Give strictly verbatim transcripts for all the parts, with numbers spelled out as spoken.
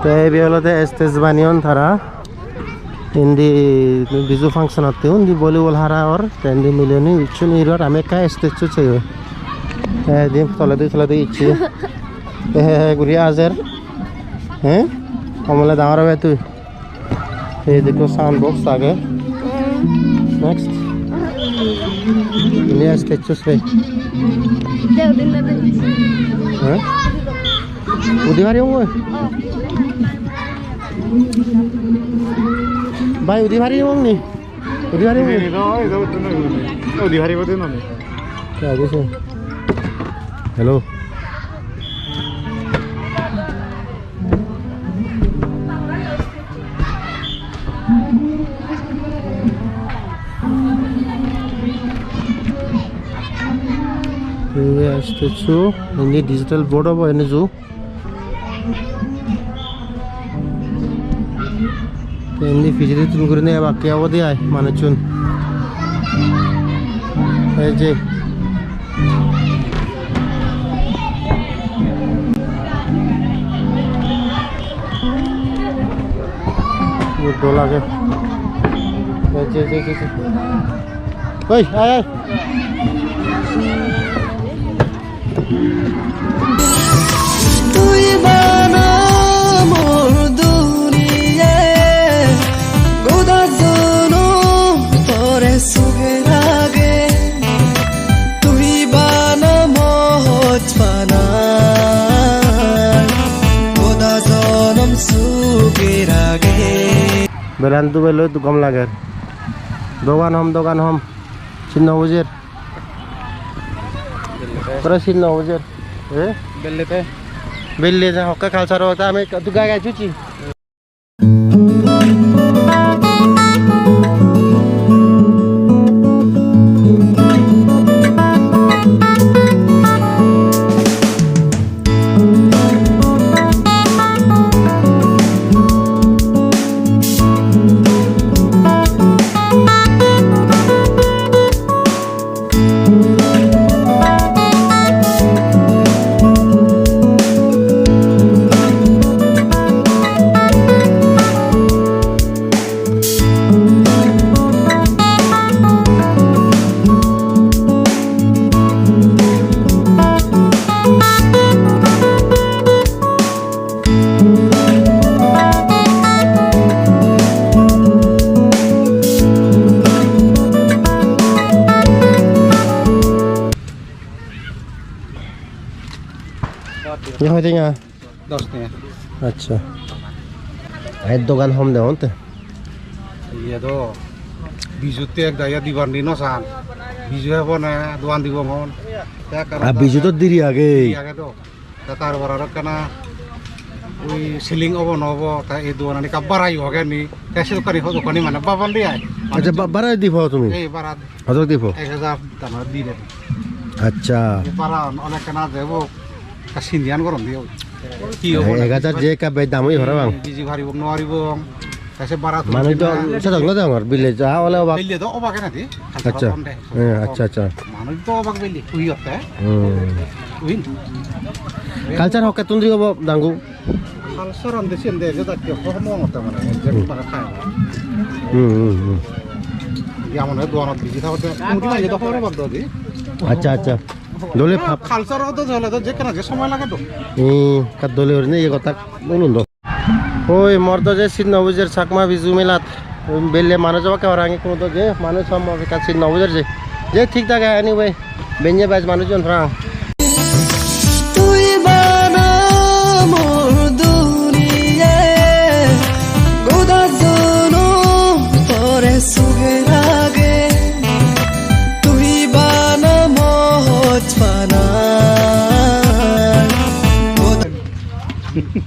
Te ibe olode stage baneyon tara. Indi Biju function otte undi volleyball hara or, te indi mileune icchon iror, ami ekka stage-ot seyoi. Te indi toledi toledi icche. He he he guri ajer. He? Homole dangor obe tui. Ei dekko sound box age. Next. Indi stage-ot sei. He? Udi pari ongoi? Bhai, udi pari ong ni? Udi pari ong ni? Udi pari ong ni? Udi pari ong ni? Hello. Ibe stage-o, indi digital board obo ene ju. Te indi pijedi tun gurinei ebakke obode ai manuchun. Ei je. Iyot dol age. Ei je, je, je, je. Oi, ai, ai. Tui bana mor duniye, goda jonom tore suge rage. Tui bana moj bana, goda jonom suge rage. Belan dubeloi gom lager. Dogan hom, dogan hom. Sin no bujer. Pura sin no bujer. Eh? Belle te. Belle te hokke culture hokke ami tu gai gai chuchi. Ye hoi tenga? Dos tenga. Accha. Ai dogan hom degonte. Iye do. Bijutte ek dagi dibar ni no san. Biju hebo na, dogan dibo hon. Te ekkana. Ah, biju to diri age. Diri age do. Te tar por aro ekkana ui selling obo no obo, te ei doganani ekka barai oge ni. Te sedokkani hodokkani mane babon de ai. Accha, ba-, barai dibo tumi? Ei bara. Hodok dibo? Ek hajar dano di de. Accha. Ei bara on-, onek ekkana debo. Ka sindian goron diyo. Ki obo na? Ek hajar je ekka bej dam oi parapang. Biji paribo, no paribo. Te se bara tumi manuj do na. Sedok no degongor, village ja ole obak. Village do obak ena di. Accha. Onde. Eh, accha, accha. Manuj do obak village, tui otte. Hmm. Uin. Culture hokkettun di obo, dangu? Culture ande siyen de, je dakke ho mo ngotte mane, je mane khai. Hmm, hmm, hmm. Ya mane doganot biji thagotte, mudi mane do hobor bag do di. Accha, accha. Dole pap. Culture odo jole do jekkena je somoy lage do. Hmm, ka dole orine ye gotak bolun do. Oi, mor do je sin no bujer Chakma Biju melat. Belle manuj obakke parang, ikkunu do je manuj hom obakke, sin no bujer je. Je thik thage anyway. Benne bej manuj jon parang. Tui bana mor duniye, goda jonom tore suge rage. Tui bana moj bana.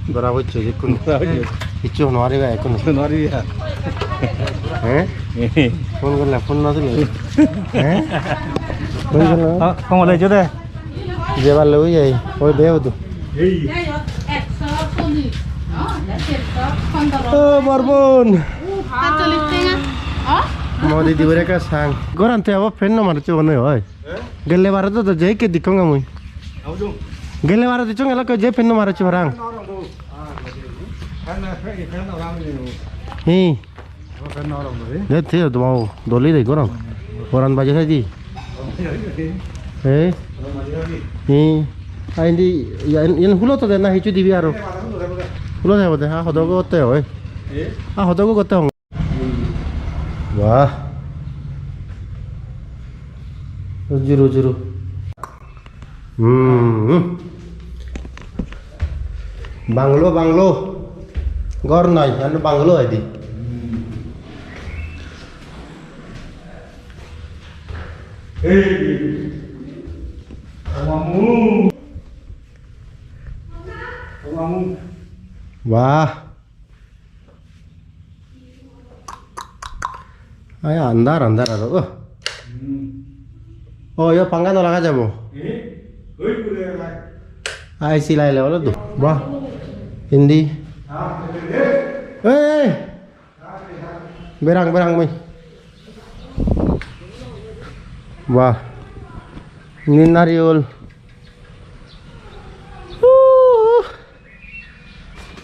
Dora hocche ikkunu. Dora hocche. Kichu no ariba ikkunu. No ariba. Eh? Eh. Phone gorle, phone no tule. Eh? Phone gorle? Ah, phone gorle, jode. Jebar loi jai, oi de hudu. O Borbon. Mo didi bore ekka sang. Goran te abo fan no marucche bone oi. Gelle bare do je ke dikkong amui. Gelle bare dikkong elo ke je fan no marucche parang. Hi? Fan no orom de. De, te, to, doli de, gorom. Goran baje sai di. He? Hi? A, indi, ya, yen, yen hulo to de na, hichu dibi aro? Hulo de, de, ha, hodo gotte oi. Ha, hodo gotte hong. Wah. Juru, juru. Hmm. Banglo, banglo. Ghor noi, anu banglo edi. Wah. Ai, andar, andar aro, oh. Hmm. Oh, yo pangkha no laga jabo. Eh? Oi, pure laga. Ai, silai le, ole do. Wah. Indi. Ah, eh, eh. Ei, ei. Berang, berang, mui. Wah. Indi nariol. Huh.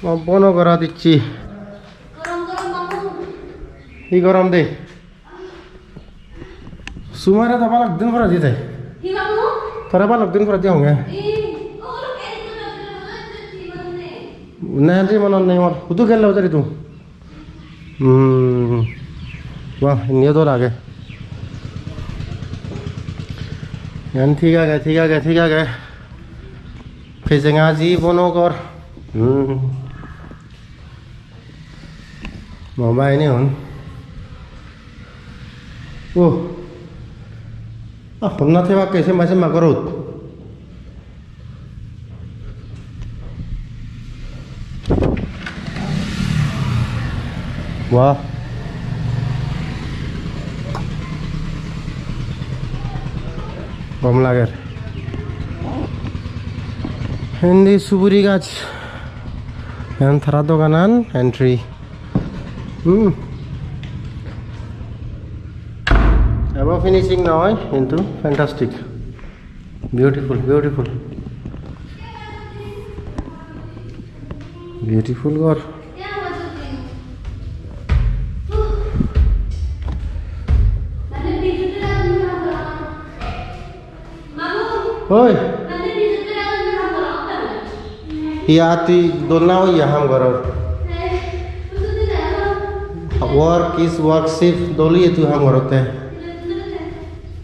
Ma bono gora dicchi. Hi gorom de? Sumare da balok din pore dide. Hi babu? Tore balok din pore di honge. Hi? O, o, ke di to na. Na, di monon nei mor. Hudu gelle udari tu. Hmm. Wah, indi dol age. Iyan thik age, thik age, thik age. Pejenga ji bono ghor. Hmm. Mama ini on. Oh. Ah, honna thebakke se mase magorot. Wah. Gom lager. Indi suguri gaj. Iyan tara doganan entry. Hmm. Ebo finishing noi, hintu fantastic. Beautiful, beautiful. Beautiful ghor. Oi. Iya, tui dol na oye ham goror. Work is worship, dol oye tui ham gorotte.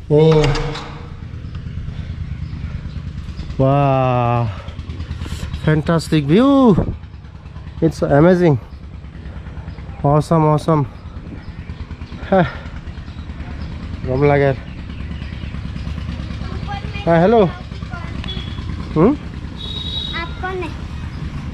Eh. Wow. Fantastic view. It's amazing. Awesome, awesome. Heh. Gom lager. Ah, hello. Hmm?